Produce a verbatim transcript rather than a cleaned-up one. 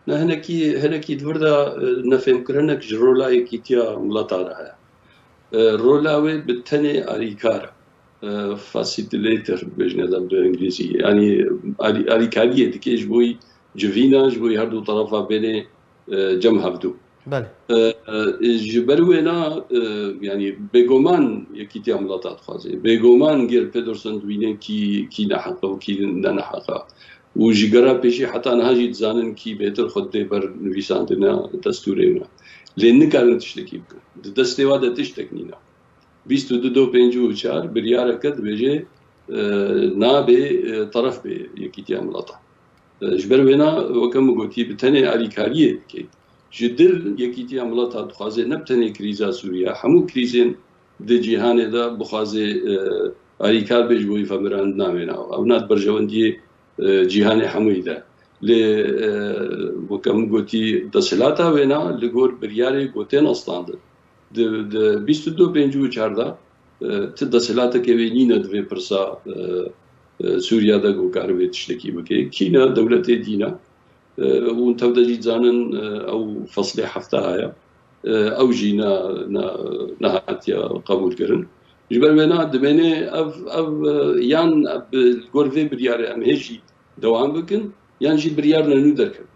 Ne, hinekî, hinekî di vir de, e, nefêmkirinek ji rola Yekîtiya Mileta re heye. E, rola wê bi tenê alîkar e, facilitator bêjine de bi îngilîzî. Yanî alî-, alîkariyê dike ji bo civîna, ji bo her du terefa bêne, e, cem hevdu. Belê. E, e, ji ber wê na, e, yanî bêgoman Yekîtiya Mileta dixwaze. Bêgoman Geert Pedersen dibîne kî, kî neheq e û kî ne neheq e. Û ji gera pêşî heta niha jî dizanin kî bêtir xwe didê ber nivîsandina destûrê wina. Lê nikarin tiştekî bikin. Di destê wa de tiştek nîne. Bîst û du do pêncî û çar biryareke dibêje, e, nabê, e, teref bê Yekîtiya Mileta. E, ji ber wêna, weke min gotî, bi tenê alîkariyê dike. Ji dil Yekîtiya Mileta dixwaze ne bi tenê krîza Sûriye, hemû krîzên di cîhanê de bixwaze, e, alîkar bê ji bo yî vemirandina wêna. Ew na di berjewendiyê, e, cîhanê hemûyî de. Lê, e, weke min gotî, desthilata wêna li gor biryarê ku tên astandin. Di, di bîst û du pêncî û çar de, e, ti desthilateke wê nîne di vê pirsa, e, e, Sûriya de ku karibe tiştekî bike. Kî ne? Dewletê dî ne. E, hûn tev de jî dizanin, e, ew feslê hefta heye. E, ew jî ne, ne, nehatiye qebûlkirin. Ji ber wêna dimêne ev, ev, e, yan bi gor vê biryarê em hê jî dewam bikin, yan jî biryarine nû derkevin.